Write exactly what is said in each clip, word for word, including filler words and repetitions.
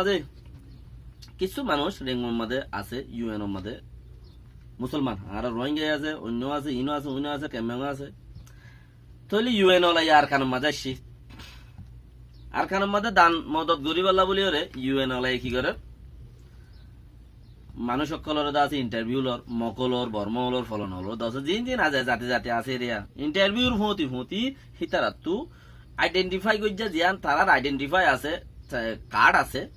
mazé kissú manúic Rengunor mazé asé, U N or mazé musolman. Añára Rohingya asé, oinno asé, ino asé, uino asé, kemmeó asé. Tóile U N olaye Arkanor mazé aiccí. Arkanor mazé dan modot goríbolla buli óre U N olaye ki gorér? Manúic ókkolore de asé interview lor, Mok olor, Borma olor, folon olor, de asé zin zin asé, zati zati asé eriya. Interview r fuñti fuñti hítarattú identify goijjé, ziyán tarár identify asé, card asé,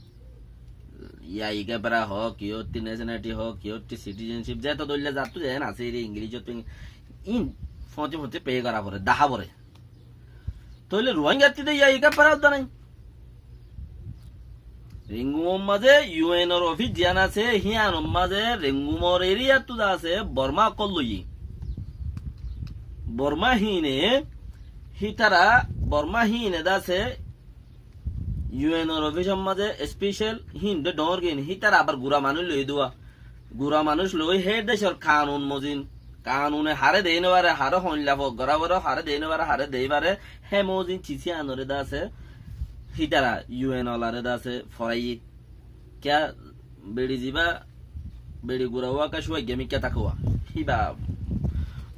yai kepra hoó, kiyótti nationality hoó, kiyótti citizenship, zeto dóilla zattú zeén asé eriya, English ot in fuñti fuñti pay gora foré, dahá foré. Tóile Ruáingattí de yai kepra udda nái. Rengunor mazé U N or office ziyán asé, híyanor mazé Rengunor eriyattú de asé Borma ókkol loiyé. Borma híine, hítara Borma híine de asé U N or office or mazé special híin de dhoóñr gin, hítara abar gura manúic loi dua. Gura manúic loi hé decor kanun mozin, kanune haré dei no fare, haré hoilla fok gora fare, haré dei no fare, haré dei fare, hé mozin cisiyanore de asé, hítara U N olare de asé foraiyé. Kiyá beçi zibá, beçi gura uwá ká cúwa giyé mikká tákuwa. Híba,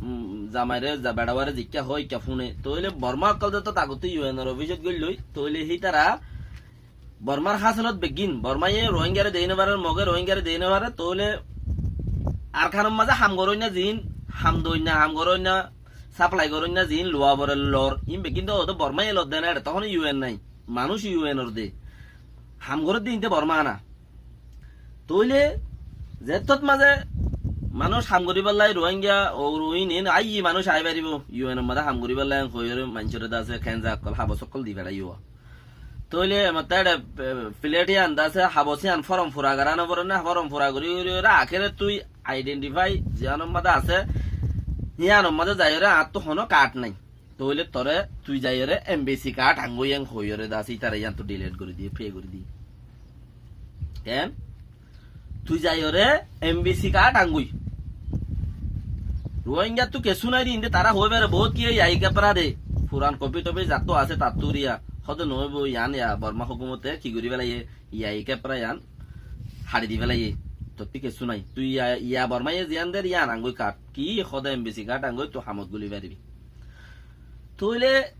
um, zamaire, za-, beçaware zikká hoó, ikká fúne. Tóile Borma ókkol de to tagottú U N or office ot goillói, tóile hítara Bormar hásilot beggín, Bormaye Rohingyare dei no fare, Moge Rohingyare dei no fare, tóile Arkanor mazé ham goróinna ziín, ham doinna, ham goróinna, supply goróinna ziín luwa bore lor, iín beggín de óde Bormaye lodde na, eçe tohón U N nái, manúic U N or de. Ham gorédde iínte Borma ana. Tóile zettót mazé manúic ham goríballai Rohingya, Ugru, iín, iín aiyí manúic aái faribó, U N or mazé ham goríballai hoiyóre maincóre de asé, kenza ókkol, habos ókkol di feçaiyó. Tóile ematta eçe, e, filet yián de asé, habos yián forom fura gorá no foré né, forom fura gorí gorí gorí akére tui identify ziyánor mazé asé, híyanor mazé zaiyóre añáttu honó card nái. Tóile toré tui zaiyóre N B C card angói en hoiyóre de asé, ítara yiántu delete gorí diyé, pay gorí diyé. Ken? Tui zaiyóre N B C card angói. Rohingyattu kessú nái de, inde tará hoói fare boóut kiyé yai kepra de. Furan kopi topi zattu asé tattú riya. Hóde noóibo yián ya Borma hókumote ki gorí felaiyé? Yai kepra yián haçi di felaiyé. Tottí kessú nái. Tui ya, ya Bormaye ziyán der yián angói card. Ki hóde N B C card angói tui hamot guli faribi. Tóile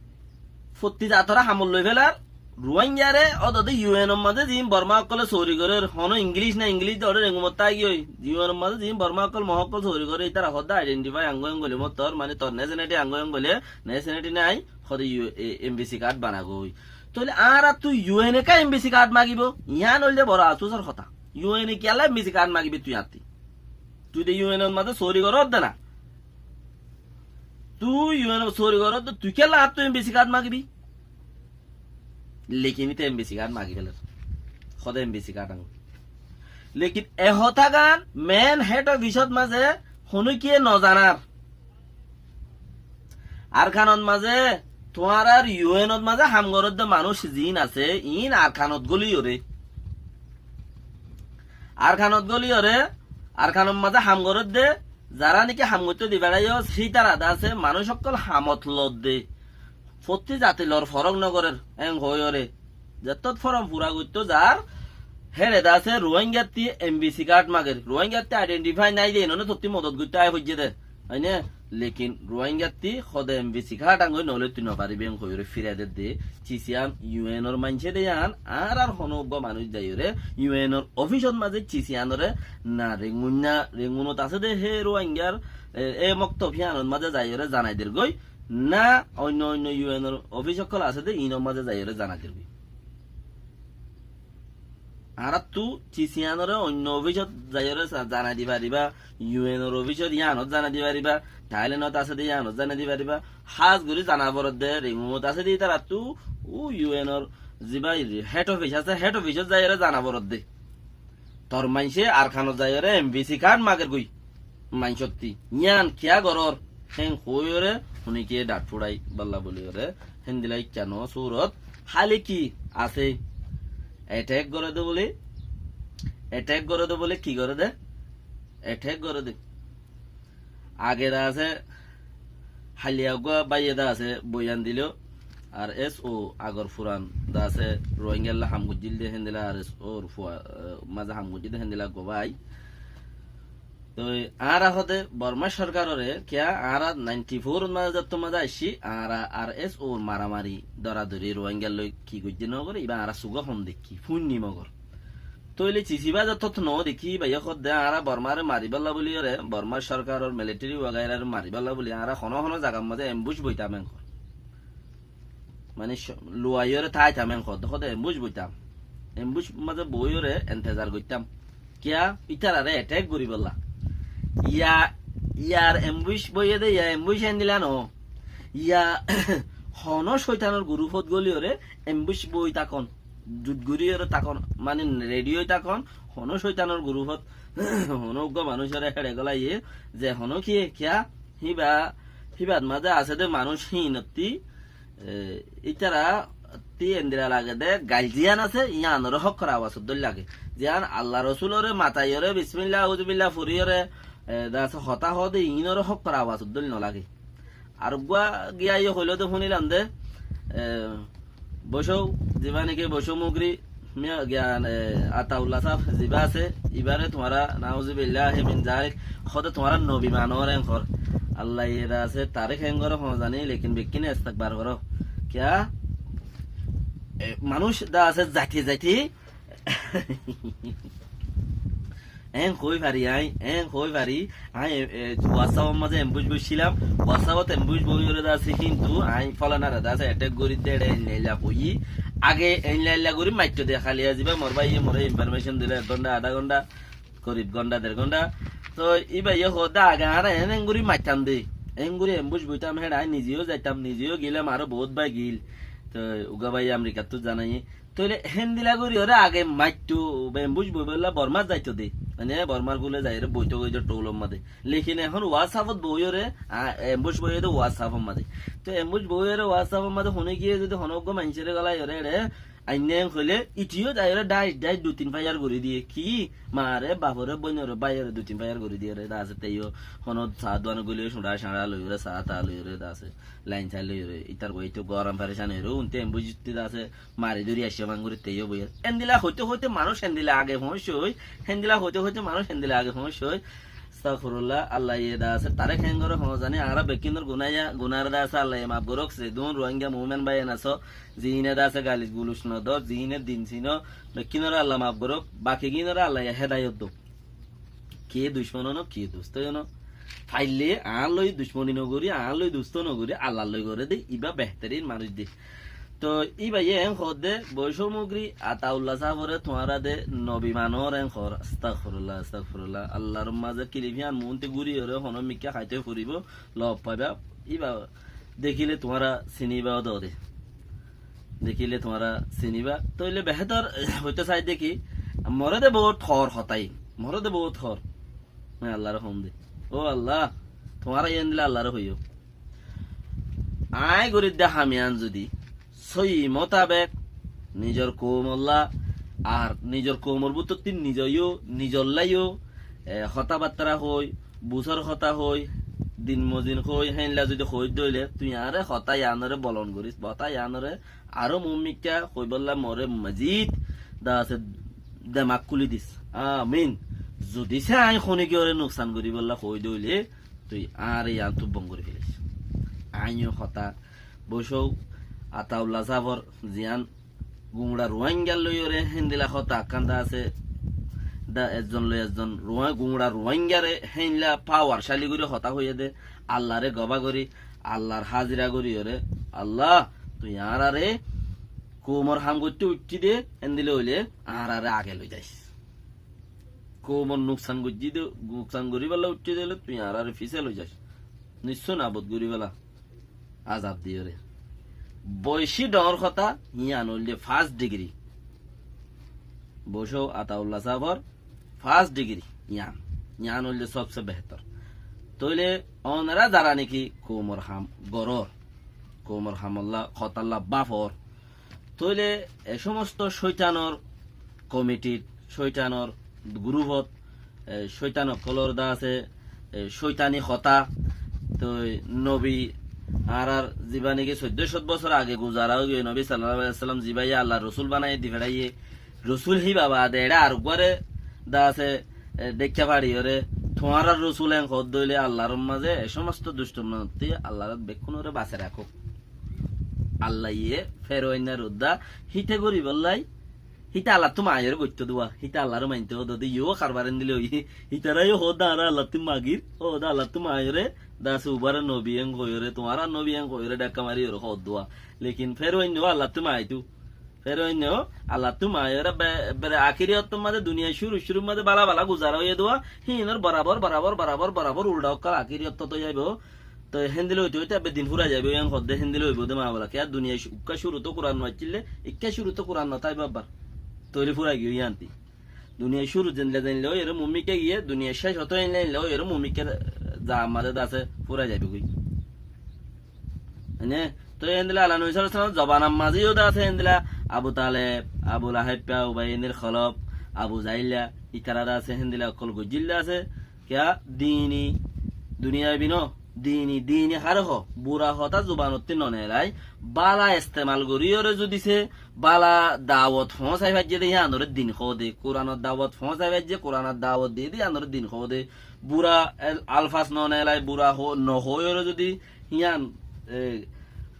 fottí zatoré hamot loi félar, Ruáingyare ódode U N or mazé ziín Bormá ókkolé sóori gorér, honó Ingilíc ná Ingilíc de oré Rengumottá giyói, U N or mazé ziín Bormá ókkol, Mohó ókkol sóori gorér, ítara hoódde identify angói angóile mottor, mani tor nationality angói angóile, nationality nái, hoóde U-, e, N B C card banagói. Tóile añárattú U N e ká N B C card magibóu, yián óilde boro afusór hotá. U N e kiyólla N B C card magibóu tui añáttu? Tui de U N or mazé sóori goródde ná. Tui U N ot sóori goródde, tui kiyólla añáttu N B C card magibi? Lekin íte N B C card magi féler. Hóde N B C card angói. Lekin e hotágan main head office ot mazé honókiye nozanar. Arkanot mazé, tuáñrar U N ot mazé ham goródde manúic ziín asé, iín Arkanot góliyoré. Arkanot góliyoré, Arkanot mazé ham goródde, zará néki ham goittóu di beçáiyo, hítara de asé, manúic ókkol hamot lodde. Fottí zati lor forók nogorér, en hoóiyoré. Zettót forom fura goittóu zar, héçe de asé, Ruáingattí N B C card mager. Ruáingattí identify nái de, inóne tottí modot goittóu aái foijjé de. Aine, lekin Ruáingattí hóde N B C card angói noóile tui nofaribí en hoóiyoré firai dedde. Cisiyan U N or maincé de yián, añárar honó uggúa manúic zaiyóre, U N or ofisot mazé cisiyanoré, na Rengun na, Rengunot asé de hé Ruáingar, e, e moktob híyanot mazé zaiyóre zanai dergói, na oinno oinno U N or ofis ókkol asé de, iínor mazé zaiyóre zanai dergói. Añárattú cisiyanoré oinno ofisot zaiyóre sa-, zanai di faribá, U N or ofisot yiánot zanai di faribá, Thailandot asé de yiánot zanai di faribá, hás gorí zana foredde, Rengunot asé de ítarattú, U N or zibá head office asé, head office ot zaiyóre zana foredde. Tor maincé Arkanot zaiyóre N B C card mager goi. Maincótti. Yián kiyá gorór? Héen hoóiyoré, honíkiye dhat fuçai, bálla bóliyoré. Héndilla ikká noó surot. Háli ki asé? Attack goré de bóli. Attack goré de bóli, ki goré de? Attack goré de. Age de asé, háliya uggúa báiye de asé, boyan diló. Ar es o agor furan de asé, Ruáinggalla ham goijjíl de héndilla, ar es or fua, eh, mazé ham goijjí de héndilla gobái. Toi añára hóde Bormá sorkaroré, kiyá añára nainti four mazé zottu mazé aiccí, añára ar es or maramari, doradori, Ruáinggar loi ki goijjé nogoré, ibá añára sugá hom dekkí, fúinni mogor. Tóile cisibá zottót no dekí, ibáye hoódde añára Bormáre maribálla buli oré, Bormár sorkaror militeri wagairare maribálla buli añára hono hono zagar mazé embuc boitam enkor. Mane, luwai oré táitam enkor, hoódde embuc boitam. Embuc mazé boi oré entezar goittám. Kiyá? Ítararé etek goribálla. Iya, iyar embuc boiyé de, iya embuc endilla no. Iya hono cóitanor gurufot goli oré embuc boi tákon. Jut gorí oré tákon, mane redi ói tákon, hono cóitanor gurufot, hono uggúa manúicoré héçe golaiyé, ze hono kiyé, kiyá, híba, híbat mazé asé de manúic híinottí, e, ítarattí endilla lage de, gail ziyán asé, yíanoré hókkor awasot dóil lage. Ziyán Alla Rosuloré mataiyoré, bismilla, auzubillah foriyoré, e, de asé hotá hoó de, iínoré hókkor awasot dóil nolage. Ar uggúa giyá yó hoiló de fúnilam de, e, Bocóu, zibá niki Bocóu Mugri, miya giyan, e, Ataulla sáb zibá asé, ibáre tuáñra, nauzubillahi min zalik, hóde tuáñra nobi manor enkor. Allaye de asé, taré héng goró hoó zani, lekin bekkíne estekbar goró. Kiyá? E, manúic de asé, zaiti zaiti, Eén hoói fari aññí, eén hoói fari. Aññí, e, e, WhatsApp or mazé embuc boiccílam, WhatsApp ot embuc boiyoré de asé, kintu aññí fólanaré de asé etek gorí de, eçe eilla eilla hoiyí. Age eilla eilla gorí maitto de, háli zibá mor báiye moré information dilé ek gónda, adá gónda, gorib gónda, der gónda. Toi íbaye hoó de age añára eén eén gorí maittam de, eén gorí embuc boitam, héçe aññí nize yó zaitam, nize yó gilam, aró boóut bái gil. Toi uggúa báiye Amerikattú zanaiyé. Tóile héndilla gorí oré age maitto, embuc boibólla Bormát zaito de. Mane Bormár kule zaiyóre boito goi de toulor mazé. Lekin ehón WhatsApp ot boiyóre, a, embuc boiyé de WhatsApp or mazé. Toi embuc boiyóre WhatsApp or mazé hone giyé zodi hono uggúa maincóre golaiyóre eçe ainné hoilé, itiyo zaiyóre dhaic dhaic dui tin faiyar gorí diyé. Ki? Mare, bafore, boinore, báiyore dui tin faiyar gorí diyóre de asé, teiyo hono saa duan goilé, cuñça cañça loiyóre, saa taa loiyóre de asé, lain sain loiyóre, itar boi itu gorom farecan óiyore, unte embuc zitti de asé, mari dóri aiccé mangori teiyo boiyé. Endilla hoite hoite manúic endilla age foóñic ói, endilla hoite hoite manúic endilla age foóñic ói. Astagfirullah, Allaye de asé, taré héng goró hoó zani, añára bekkínor gunáya, gunáre de asé, Allaye maf gorók, zedún Ruáingga muúmen báiyain asó, ziíne de asé, galis guluc nodó, ziíne din sinó, bekkínore Alla maf gorók, bakigínore Allaye hédayot douk. Kiyé ducmon ó no, kiyé dustó ó no. Faillé añár loi ducmoni nogorí, añár loi dustó nogorí, Allar loi goré dé, ibá behterín manúic dé. Toi íbaye eén hoódde, Boicó Mugri, Ataulla sáfore tuáñra de nobi manor eén hoór, astagfirullah, astagfirullah. Allar mazé kilif yían muúnte gúriyoré honó mikká háito foribó, lob faibá, íba dekíle tuáñra sinibá ó dóde. Dekíle tuáñra sinibá. Tóile behétor hoitó sai dé ki, moré de boóut hoór hotá iín. Moré de boóut hoór. Mui Allaré hoóm de. Ó Alla, tuáñra yían dile Allaré hoiyó. Aññí gorídde ham yían zodi sóiyi motabek nizor koumolla, ar nizor koumor bútottí nize yó, nizolla yó, e, hotábattára hoói, busór hotá hoói, din mozin hoói, héinla zodi hoóidde óile, tui añáre hotá yíanoré bolon gorís, hotá yíanoré aró muúmikká hoibólla moré mozid de asé demak kúli dis. Amin. Zodi sé aññí honikiyóre nuksan goríbolla hoóide óile, tui añáre yíantu bon gorí felaís. Aññí yó hotá Boicó Ataulla sáfor ziyán guñça Ruáingar loiyóre héndila hotá ekkán de asé, de ezzon loi ezzon Ruá-, guñça Ruáingare héinla pawar cáli gorí hotá hoiyé de, Allaré gobá gorí, Allar házira goríyoré, Alla, tui añáráre koumor ham goittó uiththí de, héndila óile añáráre age loi zais. Koumor nuksan goijjí de, nuksan goríbolla uiththí de óile tui añáráre fisé loi zais. Nissó nabud goríbolla. Azab diyóre. Boicí dhoóñr hotá, yían óilde fas dhigiri. Boicó Ataulla sáfor fas dhigiri, yían. Yían óilde sobse behétor. Tóile onorá zara niki koumor ham gorór, koumor hamolla, hotálla báfor, tóile e cómosto cóitanor komitir, cóitanor gurufot, e, cóitan ókkolor de asé, e, cóitani hotá, toi nobi, Añárar zibá niki soiddó cót bosór age guzara óigiyoi, nobi sallallahu alaihi wasallam zibáye Allar rosul banaiye di feçaiye, rosul híba baade eçé areggúare de asé, e, dhéikka façiyóre, tuáñrar rosul en hoódde óile Allar mazé e somosto ducmon ottú Allar bekkúnore basai rakók. Allaye feroinnar uddá híte goríbollái, híte Allattú maiyóre goittó dua, híte Allaré mainto dóde, iyó harbar endilla óiye. Hítara yó hoódde añára Allattú magir, hoódde Allattú maiyóre, de asé ubáre nobi en hoiyóre, tuáñra nobi en hoiyóre, dhékka mariyóre hoódde dua. Lekin feroinne ó Allattú maitó. Feroinne ó Allattú maiyóre, be-, bere akériyottor mazé duniyai cúru, cúrur mazé bála bála guzara óiye dua, híinor borabor, borabor, borabor, borabor uldha ókkol akériyottot ói zaibo. Toi héndilla óite óite ebbe din fúrai zaibo, yián hoódde héndilla óibo de mabolla. Kiyá duniyai cú-, ukká cúrut Kuran no accíle, ikká cúrut Kuran no táibo abbar. Tóile fúrai giyói yiánti. Duniyai cúrut zendilla zendilla óiyore mumikká giyé, duniyai céc óite zendilla zendilla óiyore mumikká za mazé de asé fúrai zaibogói. Mane, toi héndilla Allar nobi sallallahu alaihi wasallam zobanar mazé yó de asé héndilla Abu Taleb, Abu Lahab, Ubay ibnul Khalaf, Abu Jahil, ítara de asé héndilla ókkol goijjíl de asé, kiyá dini, duniyai bino, dini, dini haré hoó, bura hotá zubanottú no neelai, bála estemal goríyore zudi se, bála dawot foóñsai faijjé de, yíanoré din hoó de, Kuranor dawot foóñsai faijjé, Kuranor dawot diyé de, yíanoré din hoó de, bura el-, alfas no neelai, bura ho-, no hoóiyore zudi, yían, e,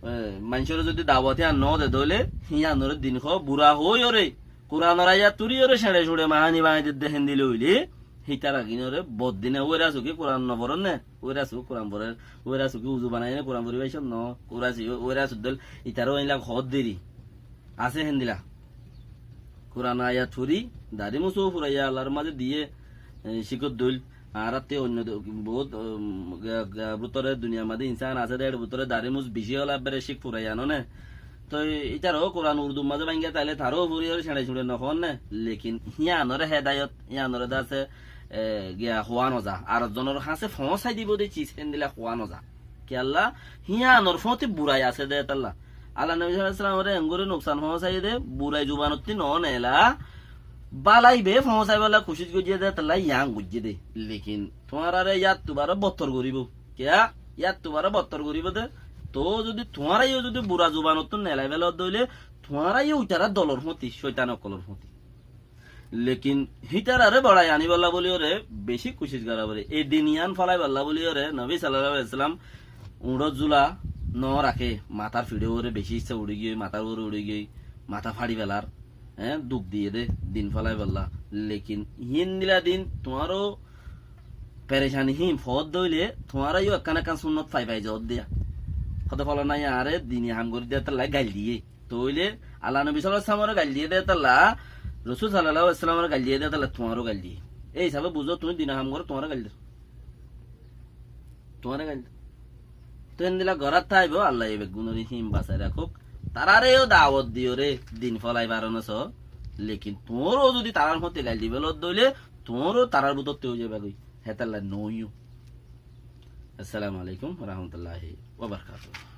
e, maincóre zudi dawot yían no de dóile, yíanoré din hoó, bura hoóiyore, Kuranor ayat turiyore, ceñçe cuñçe mahani bañai de de héndilla óile, hítara gínoré boddine uéra suki Kuran no forer né, uéra suki Kuran forer, uéra suki uzu banai né Kuran fori faicón no, uéra su-, uéra suddel, ítara óinla hoódde ri. Asé héndilla. Kuran ayat fori, dari musu furaiya Allar mazé diyé, e, cíkor dóil, añárattú oinno de-, bout, um, ga-, ga-, bútore duniyar mazé insán asé de, ér bútore dari mus bicí óla bere cík furaiya no né. Toi ítara ó Kuran Urdur mazé bainga táile taró furiyore ceñçe cuñçe no hoór né. Lekin híanoré hedayot, híanoré de asé, e, giya hoá no za. Ar zonor hañsé foóñsai dibo de cis héndilla hoá no za. Kiyólla, híanor fóti burai asé de étalla. Allar nobi sallallahu alaihi wasallamoré engori nuksan foóñsaiye de, burai zubanottú no neela, bálai be foóñsaibolla kucíc goijjé de étalla, yián goijjé de. Lekin tuáñraré yáttu baró bottor goríbo. Kiyá? Yáttu baró bottor goríbo de. Toó zudi tuáñra yó zudi bura zubanottú neelai félodde óile, tuáñra yó uitará dolor fóti, cóitan ókkolor fóti. Lekin hítararé boçai aníbolla bóliyoré bicí kucíc gora foré. E din yián félaibolla bóliyoré nobi sallallahu alaihi wasallam uñçór zula no raké, matár fiçóre bicí issá uçí giyói, matár uore uçí giyói, matá façi félar, e, duk diyé de din félaibolla. Lekin héndilla din tuáñró perecani hín foódde óile tuáñra yó ekkán ekkán sunnot fai fai zoódde. Hode folonaye añáre dini ham gorí de étalla gail diyé. Tóile Allar nobi sallallahu alaihi wasallamoré gail diyé de étalla, Rosul sallallahu alaihi wasallamoré gail diyé de étalla, tuáñró gail diyé. Ei hísabe buzó, tuñí dini ham goró, tuáñré gail der. Tuáñré gail der. Toi héndilla gorát táibo, Allaye beggúnoré hím basai rakók. Taráre yó dawot diyoré din félai faron só. Lekin tuáñró zudi tarár fóti gail di félodde óile, tuáñró tarár bútottu ói zaibagói. Hétalla noóiyo. Assalamu alaikum wa rahmatullahi wa barakatuhu.